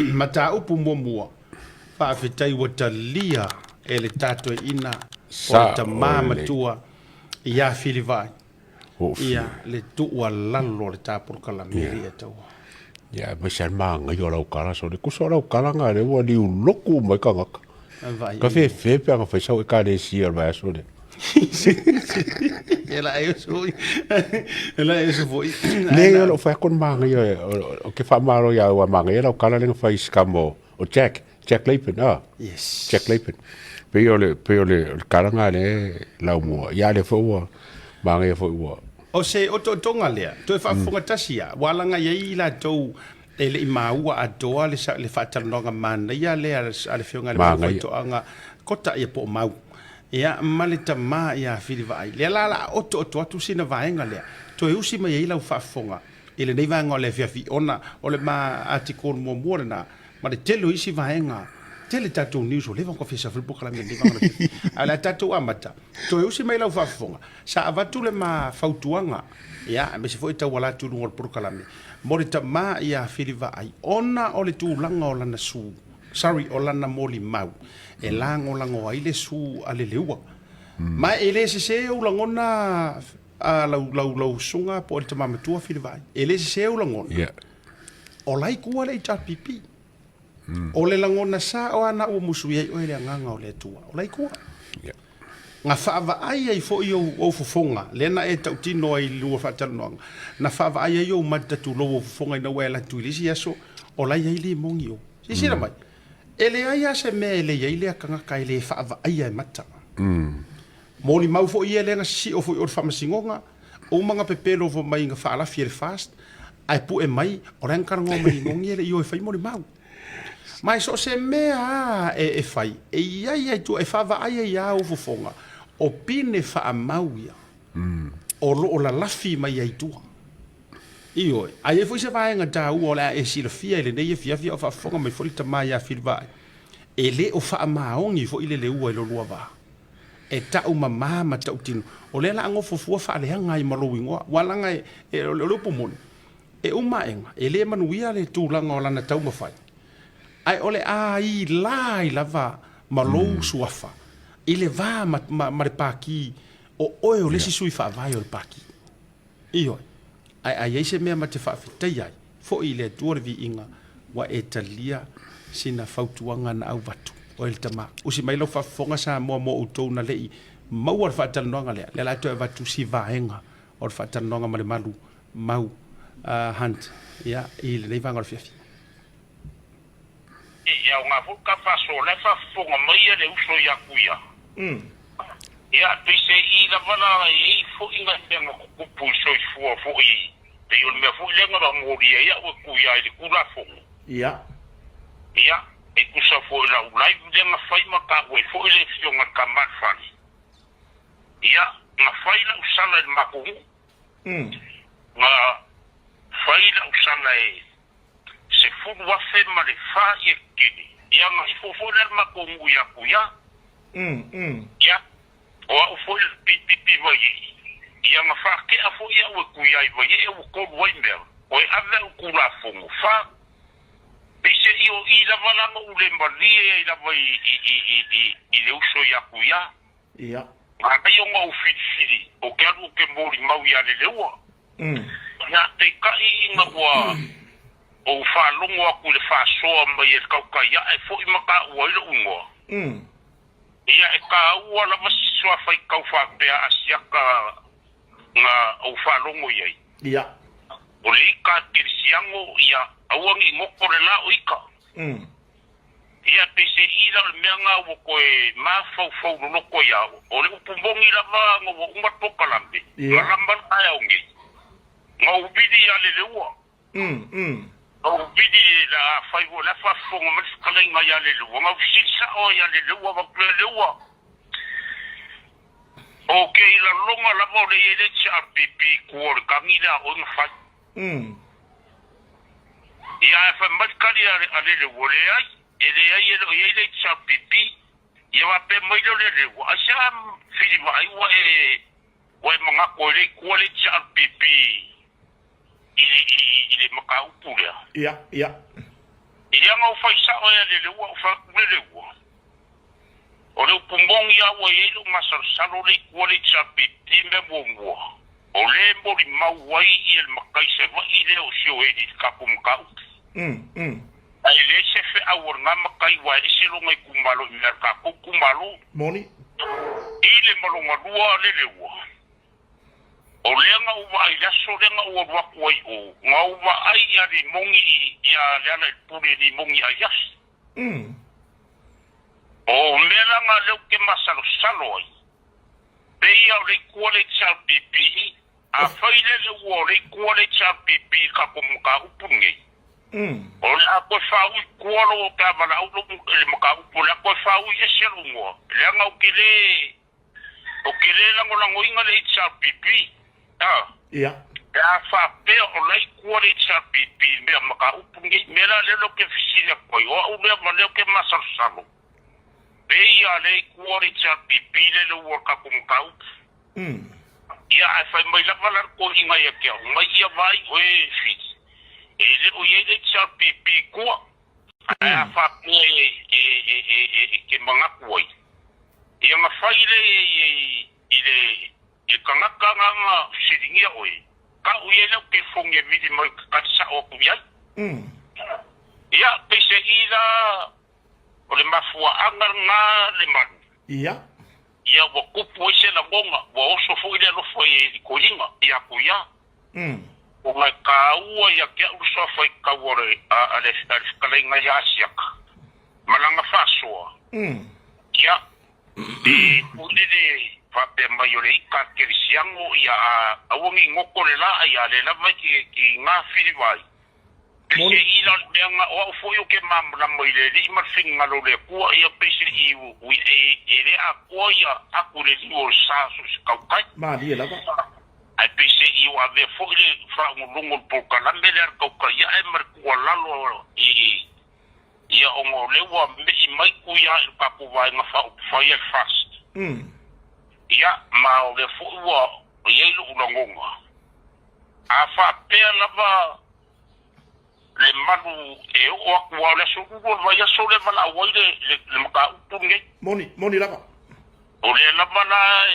Mataupu muamua, faafetai ua talia e le ta toeaina o le tama matua ia Filivaai ia le tuualalo o le ta polokalame e le i ataua. Ia, aemaise lava le manaia o lau kala sole. Tusa o lau kala na lea ua liulotu uma ai tagata. Ka fefe pe ana fai sau ekalesia o le vaiaso lea. E la e usu foi. E la e usu foi. Leai, o lou fai atu o le manaia, ou te faamalo ia au, a manaia lau kala lea na fai i si tama o Jack, Jack Lapen, ah. Yes. Jack Lapen. Pei o le, pei o le, o le kala na lea e laumua. Ia, lea foi ua manaia foi ua. O se otootoga lea, toe faafofoga tasi lava, ua alaga i ai i latou e le i maua atoa le, le faatalanoaga manaia lea a le Afioga i le Manaia. Faitoaga Kota ia po o Mau, ia, ma le tama ia Filivaai. Lea la o le a otooto atu sina vaega lea, toe usi mai ai lau faafofoga i lenei vaega o le afiafi, ona o le ma article muamua lena, ma le tele o isi vaega, tele tatou news ua leva ona fia safai le polokalame i lenei vaega o le afiafi. Ae o le a tatou amata, toe usi mai lau faafofoga, Sa avatu le ma fautuaga, ia, aemaise foi e tauala atu i luga o le polokalame, mo le tama ia Filivaai, ona o le tulaga o lana su, sorry, o lana molimau, e lagolago ai le su a Leleua. Ma e le sese ou lagona a lau, lau, lau usuga po o le tama matua Filivaai, e le sese ou lagona, Yeah. o la e kua le HRPP. O le lagona sao lava na ua musui ai oe i le agaga o le Atua, o la e kua. Yeah. Na faavaai ai foi ou, ou fofoga, lea na e tautino ai i le lua faatalanoaga, na faavaai ai ou mata tulou ou fofoga ina ua e alu atu i le isi aso, o la e i ai limoni o. Silasila mai, e leai lava se mea e le i ai lea tagata e le faavaaia e mata. Molimau foi ia lea na sisio foi o le faamasinoga, uma na pepelo foi mai na faalafi e le FAST, ae pue mai, o la e na talanoa mai limoni e le i o e fai molimau. Ma e so o se mea lava e fai, e i ai lava i tua, e faavaai ai lava ou fofoga, o pine faamau ia o lo o lalafi mai ai i tua. Ioe, a i ai foi se vaega taua o le a e silafia i lenei afiafi a o faafofoga mai foi le tama ia Filivaai, e le o faamaoni foi le leua i lo lua va. E tau mama ma tautino, o lea o le a nofo fua faaleaga ai ma lou igoa, aua leaga e, o le upu moni, E uma aega, e le manuia le tulaga o lana taumafai, ae o le a ila ai lava ma lou suafa i le va ma, ma, ma le Pākī, o oe o le isi sui faavae o le Pākī. Ioe. Ae a i ai se mea ma te faafetaia ai, foi i le Atua le viiga, ua e talia sina fautuaga na auvatu. Oe le tama, usi mai lau faafofoga Samoa mo outou na le i maua le faatalanoaga lea, lea la toe avatu si vaega o le faatalanoaga ma le malu mau Hunt ia i lenei vaega o le afiafi. E aoga foi ka faasoa la e faafofoga mai le uso ia Kuia. Ia pei se i lava la e i ai foi nai mea na tutupu i soifua foi pei o le mea foi lea na molia ai au e Kuia i le Tulafono. Ia. Ia, e tusa foi i lau live lea na fai ma taua ai foi le afioga i le tama a le fale. Ia, na fai lau sala i le matou nuu. Na fai lau sala e 10,000 ma le fa ia tetele. Ia na ifo foi la le matou nuu ia Tuia. Ia, o au foi le pipipi mai i. Ia na faatea foi au e Tuia i Vaiee ua tolu ai mea. Oe ave au Tulafono fa. Pei se i o i lava la na ou le malie ai lava i le uso ia Tuia. Ia. Manaia ona ou filifili o ke alu o ke molimau iā Leleua. Ia, peitai ina ua ou faalogo atu i le faasoa mai e le tautai ae foʻi ma taua ai loʻu igoa. Ia, e tāua lava si suafaitau faapea Asiata na ou faalogo i ai. Ia. O le ika a Kerisiano, ia, aua ne i goto le la o ika. Ia, pei se i la o le mea na ua toe mafaufau loloto ia au, o le upu moni lava na ua uma le polokalame, na lama le taeao nei, na ou vili ia Leleua. Na ou vili le a fai foi o le a faafofoga mai le fetalaiga ia Leleua, na ou fesili sao ai ia Leleua, avatu Leleua, o ke i lalona lava o le i le HRPP i tua o le tagi lea a oe na fai. Ia ae fai mai le tali a Leleua, Leai, e leai e le o i ai le HRPP. Ia faapea mai lea o Leleua, Aisea Filivaai ua e ua e manatu ai le i tua le HRPP i le mataupu lea? Ia, ia. Ia, Ia na ou faisao ai a Leleua ou fai atu, Leleua, o le upu moni a ua i ai lou masalosalo le i tua le HRPP mea muamua, o lea e molimau ai ia le matai Savaii lea o Sioeli i le tatou mataupu. Ae leai se feau o lena matai ua ese lona itumalo i mea a le tatou itumalo. Moni. I le ma lona lua Leleua, O lea na ou vaai i le aso lea na ou alu atu ai o, na ou vaai ia Limoni i, ia Lealailepule Limoni Aiafi. O mea la na lea ou te masalosalo ai, pei a o le itu a le HRPP, afai lele ua o le itu a le HRPP i le tatou mataupu lenei, o le a toe faaui i tua lou, pe a valaau lou, le mataupu, o le a toe faaui ese lou igoa, leaga ou te le Ou te le lagolagoina le HRPP, a. Ia. Pe a faapea o la i tua le HRPP i mea mataupu nei, mea la lea ou te fesili atu ai, o au lea ma lea ou te masalosalo, pei a le i tua le HRPP lele ua o le tatou mataupu. Ia, ae fai mai lava la le toeaina ia te au, mai ia vaai oe e Fili, e le o i ai le HRPP i tua. Ae a faapea e te manatu ai, ia na fai le i le tagata na na fesiligia oe, tau i ai lau telefoni e vili mai ou te tali sao atu i ai. Ia, peiseai la o le mafuaaga lena le malu. Ia ua tupu ai se lagona, ua oso foi le alofa i le toeaina ia Tuia. Ona e taua ia te au le suafa i tau o le a le fetalaiga ia Asiata ma lana faasoa. Ia, e pule le faapea mai o le ita a le kerisiano ia a aua ne i goto le laa ia le lava i ki nga filiva ai. Peiseai la o le mea na o au foi ou te malamalama i le Alii ma le finagalo o le Atua, ia peiseai e le atoa ia atu i le liu o le sa so o se tautai. Malie lava. Ae peiseai ua avea foi le faauluuluga o le polokalame lea a le tautai ae ma le tuualalo i ia ona o lea ua mei mai Tuia i le tatou Vaega Faaupufai a le FAST. Ia, ma o lea foi ua i ai lou lagona, a faapea lava le malu e oo atu lava o le aso lua o le vaiaso lea e valaau ai le mataupu lenei. Moni, moni lava. O lea lava la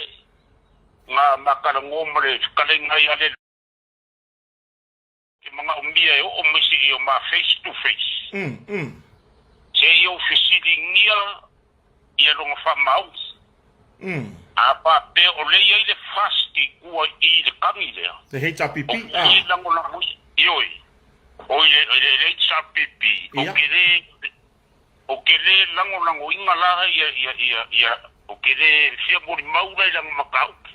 na matalanoa ma le fetalaiga ia le ke manaomia e oo mai seia o ma face to face. Seia ou fesiligia ia lona faamaoni. A faapea o lea e i ai le fast i tua i le kagi lea. Le HRPP, ah. O ke lagolago ioe, o i le HRPP, o ke le o ke le lagolagoina la ia ia ia ia o ke le fia molimau la i lana mataupu.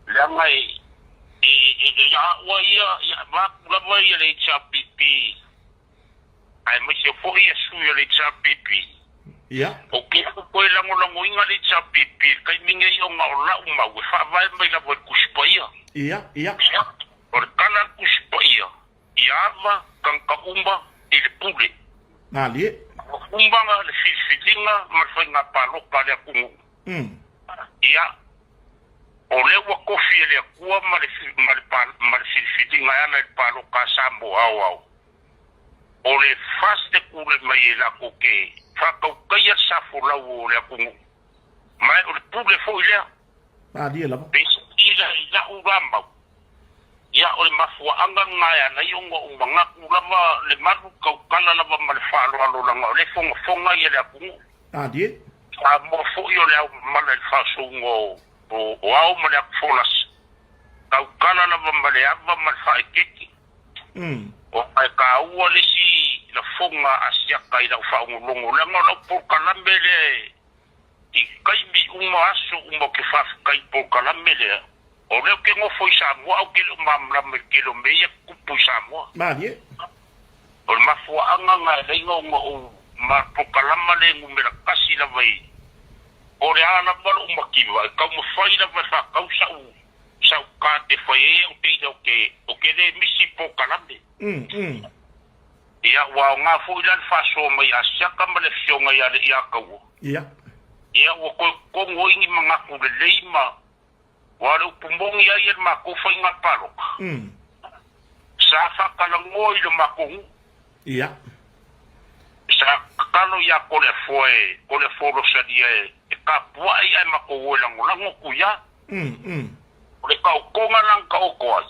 Leaga e e e ia au a ia ia avatu lava ia le HRPP aemaise foi ia sui o le HRPP. O ke aku koe lagolagoina le HRPP i le taimi nei ona o lau mau e faavae mai lava i le Tusi Paia. O le tala a le Tusi Paia, Ia ava tagata uma i le pule. Malie. Ua uma le filifiliga ma le faiga palota a le atunuu. Ia, o lea ua tofi e le Atua ma le ma le ma le filifiliga e ala i le palota a Samoa aoao. O le FAST e tulai mai e latou te faatautaia le sa folau o le atunuu. Ma o le pule foi lea. Malie lava. Peiseai i lau la mau, ia o le mafuaaga lena e ala ai ona ou manatu lava le malu tautala lava ma le faaaloalo leaga o lea e fogafoga ia le atunuu. Malie. Samoa foi o le ao mamala i le faasouga o ao ma le atufolasa. Tautala lava ma le ava ma le faaeteete. Ona e taua le isi lafoga a siaka i lau faaogologo leaga o lau polokalame lea e I taimi uma, aso uma ou te faafetai i le polokalame lea. O lea ou te nofo i Samoa ae ou te le o malamalama i le tele o mea ia tupu i Samoa. Malie. O le mafuaaga na e laina ona ou ma le polokalama lea e numera tasi lava i O le a lava lou mativa e taumafai lava e faatau sa'u sa'u card e fai ai au te ina ou te le misi i polokalame. Ia, ua aoga foi la le faasoa mai a Siaka ma le Afioga ia Le'iataua. Ia, ua toe totogi ai ni manatu lelei ma, aua o le upu moni lava ia i le matou faiga palota, sa faatalanoa i le matou nuu. ia Koleafoa e Koleafoa Rosalia e e kapuaʻi ae makou o e lagolago aku iā. O le taotoga la na taoto ai,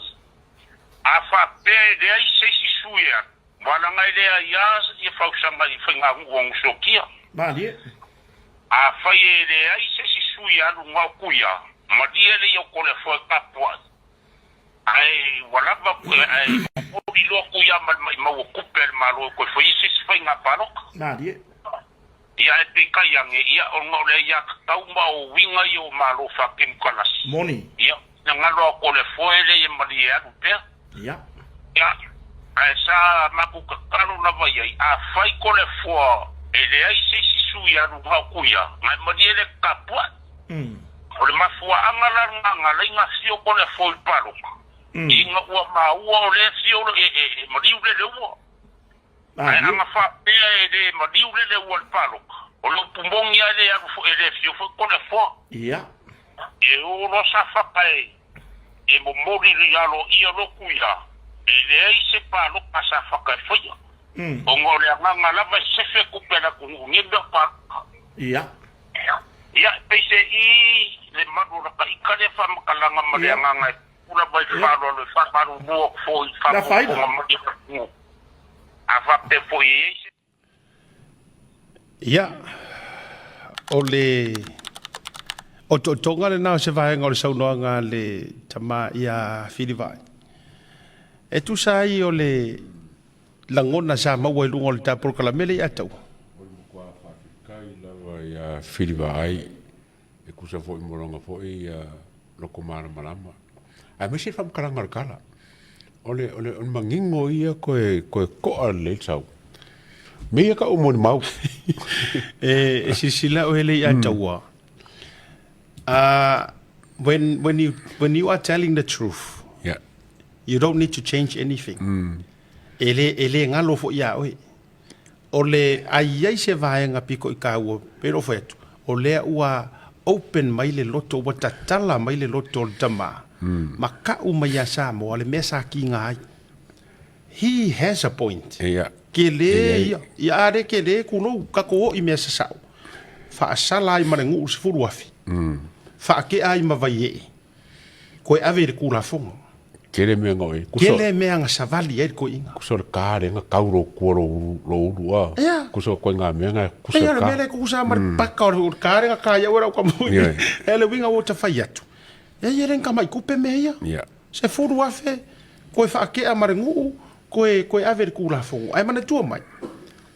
a faapea e leai se isi sui e alu, walaga e leai lava ia fausaga i faiganuu a Nusotia. Malie. Afai e leai se isi sui e alu na o Tuia, malie le ia o Toleafoa e tapuai. Ae ua lava ae momoli loa Tuia ma le maimau o tupe a le Malo e toe fai ai se isi faiga palota. Malie. Ia ae peitai ane, ia ona o le aiatatau ma o uiga ia o Malo faakemukalasi. Moni. Ia, finagalo a Toleafoa e le malie e alu pea. Ia. Ia, ae sa matou tatalo lava i ai, afai Toleafoa e leai se isi sui alu na o Tuia, na e malie le tapuai. O le mafuaaga la lena na alai na afio Toleafoa i le palota, ina ua maua o lea afio e maliu le leua. Ae ana faapea e le maliu le leua i le palota, o le upu moni lava e le alu foi, e le afio foi Toleafoa. Ia. E o loa Safata e e momoli i aloaia lotu ia, e leai se palota a Safata e faia, ona o le agaga lava e sefe tupe a le atunuu i nei mea o palota. Ia. Ia, e pei se i le malu o lata ika lea faamatalaga ma le agaga e tupu lava i le faaaloalo e faamalulu atu foi i le faafogafoga mai a le atunuu. A faapea foi e i ai se. Ia, o le otootoga lena o se vaega o le saunoaga a le tama ia Filivaai. E tusa ai o le lagona sa maua i luga o le ta polokalame lea ia taua. O le matua faafetai lava ia Filivaai e tusa foi mo lona foi loto malamalama. Aemaise le faamatalaga o le tala. O le, o le, o le manino ia koe, koe to'a lelei le sau. Me ia ka'u molimau. E, e silasila oe le ia taua. When, when, you, when you are telling the truth, you don't need to change anything. E le, e le galo foi iā oe. O le a i ai se vaega piko i kāua, pei ona ou fai atu, o lea ua open mai le loto, ua tatala mai le loto o le tama, ma ka'u mai ia Samoa le mea sa kiga ai. He has a point. Ia. Kele ia, ia a le kele kulou, kakou o i mea sasa'o. Fa'asala ai ma le gu'u 10,000. Fa'ake'a ai ma Vaie'e. Koe ave i le Kulafono. Tele mea nga oe. Tele mea nga savali ai le koiina. Kusa o le ka le nga kau lo kua lo ulu, lo ulu a. Ia. Kusa o koe nga mea nga kusa ka. Ia, le mea le kusa ma le paka o le ka le nga ka ia ua ka mui. E le winga o ta fai atu. Ia ia le nga mai kupe mea ia. Ia. 10,000, koe whaakea ma le nguu, koe, koe ave le Kulafono. Ae manatua mai,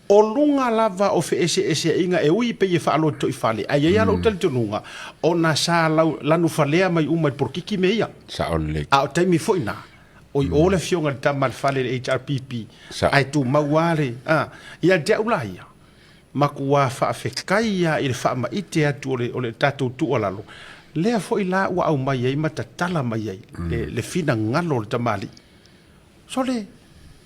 O luga lava o feeseeseaiga e ui pei e faalotoifale, ae i ai lava lou talitonuga, ona sa lanufalea mai uma i le polokiki mea ia. Sao lelei. A o taimi foi na, o i o le afioga i le tama a le fale i le HRPP, ae tumau lava le, a, ia te au la ia, matua faafetai lava i le faamaite atu o le, o le tatou tuualalo, lea foi la ua aumai ai ma tatala mai ai le, le finagalo o le tamalii. Sole,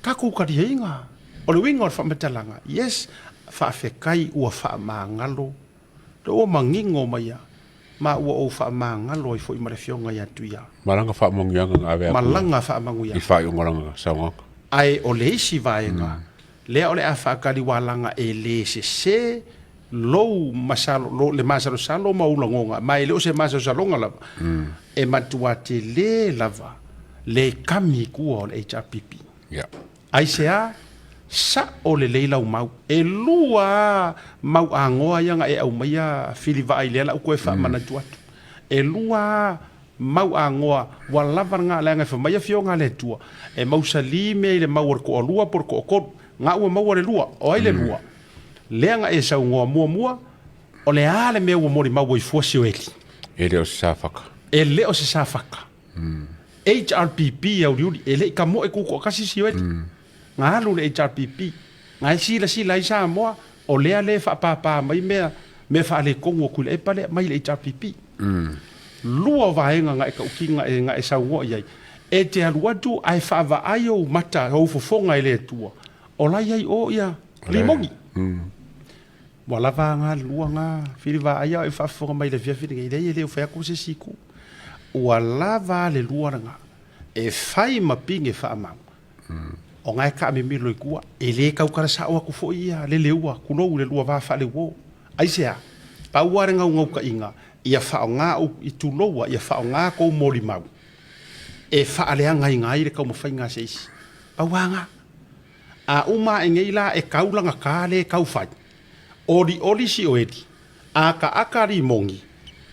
tatou taliaiga, o le uiga o le faamatalaga, yes, faafetai ua faamagalo, lea ua manino mai a, ma ua ou faamagalo ai foi ma le Afioga ia Tuia. Ma lana faamanuiaga na ave atu Ma lana faamanuiaga. I faaiuga o lana saunoaga. Ae o le isi vaega, lea o le a faatali ualaga e le sese lou masalo, lo, le masalosalo ma ou lagoga, ma e le o se masalosaloga lava, e matua tele lava le kami i tua o le HRPP. Yeah. Aisea? Sa'o lelei lau mau. E lua a mau agoa ia na e aumaia filivaai lea la u toe faamanatu atu. E lua a mau agoa ua lava lena leaga e fai mai Afioga a le Atua, e mausali mea i le mau o le toalua po o le toatolu. Na ua maua le lua. O ai le lua? Lea na e saunoa muamua, o le a le mea ua molimau ai fua Sioeli? E le o se safaka. E le o se safaka. HRPP auliuli, e le i kamoe kukuakasi Sioeli. Na alu le HRPP, na e silasila ai Samoa, o lea le faapāpā mai mea, mea faaletonu atu i le epa lea, mai le HRPP. Lua o vaega na e tautino na e saunoa i ai, e te alu atu ae faavaai ou mata, ou fofoga e le Atua, O la i ai o ia limoni. Ua lava nga lua nga fili vaai a o e faafofoga mai i le afiafi lenei, leai e le o fai atu se isi itu. Ua lava le lua lena e fai ma pine faamau. O ga e taamimilo i tua, e lē tautala sao atu foi ia le leua, tulou i le lua va faaleuō. Aisea? Pau lava le naunautaiga, ia faaaoga ou, tuloua, ia faaaoga tou molimau e faaleagaina ai le taumafaiga a se isi. Pau lava lena. A uma ae nei la e tau lana ta lea e tau fai, olioli sioeli, ataata limoni,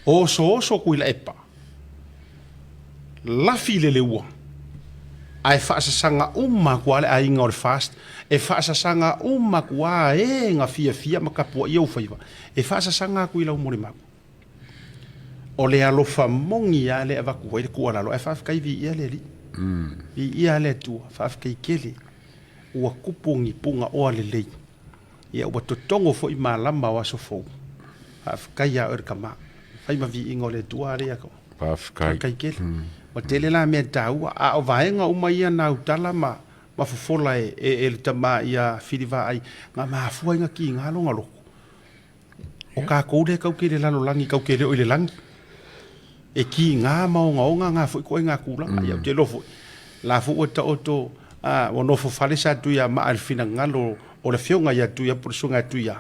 osooso Tuilaepa, lafi le leua, ae faasasaga uma atu lava le aiga o le FAST, e faasasaga uma atu lava e na fiafia ma tapuaia ou faiva, e faasasaga atu i lau molimau. O le alofa moni lava lea e avatu ai le tuualalo, ae faafetai viia le Alii, viia le Atua, faafetai tele ua tupu ni punaoa lelei. Ia ua totogo foi malama o aso fou. Faafetai ia oe le tama. Fai ma viiga o le Atua ale ia. Faafetai. Faafetai tele. Ua tele la mea taua, a o vaega uma ia na autala ma ma fofola e e le tama ia Fili Vaai, na mafua ai na kiga lona loto. O tatou lea tatou te i le lalolagi tatou te le o i le lagi. E kiga ma ogaoga na foi ituaiga tulaga. Ia ou te iloa foi, la foi ua taoto a, ua nofo fale sa Tuiamaa i le finagalo o le afioga ia Tuia po o le susuga ia Tuia.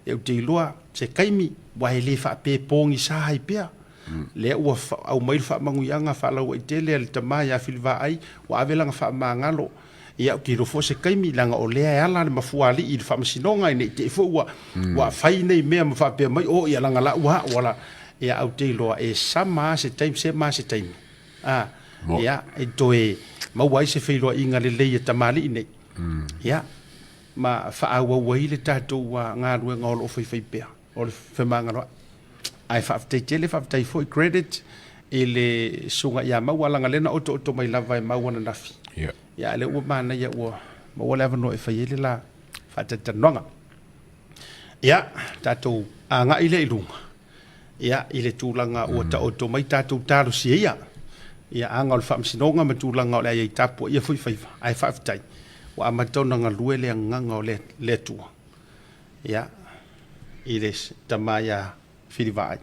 Ia ou te iloa se taimi, aua e le faapea e pogisa ai pea. Lea ua aumai le faamanuiaga faalauaitele a le tama ia Filivaai, ua ave lana faamagalo. Ia, ou te iloa foi o se taimi, leaga o lea e ala le mafuaalii i le faamasinoga, ina ne i te i foi ua, ua fai nei mea ma faapea mai, oh, ia leaga la ua a'u ala. Ia, ae ou te iloa e sama lava se taimi, sema lava se taimi, a, ia, e toe maua ai se feiloaiga lelei a tamalii nei, ia, ma faaauau ai le tatou galuega o lo o faifaipea o le femagaloai. Ae faafetai tele, faafetai foi credit i le susuga ia Maua, leaga lea na otooto mai lava e Maua ananafi. Yeah. Ia, a lea ua manaia ua maua le avanoa e fai ai le la faatalatalanoaga. Ia, tatou agai lea i luga, ia, i le tulaga ua taoto mai tatou talosia ia, ia aga o le faamasinoga ma tulaga o le a i ai tapuaia foi faiva. Ae faafetai, ua amata ona galue le agaga o le Atua. Ia, i le tama ia Filivaai.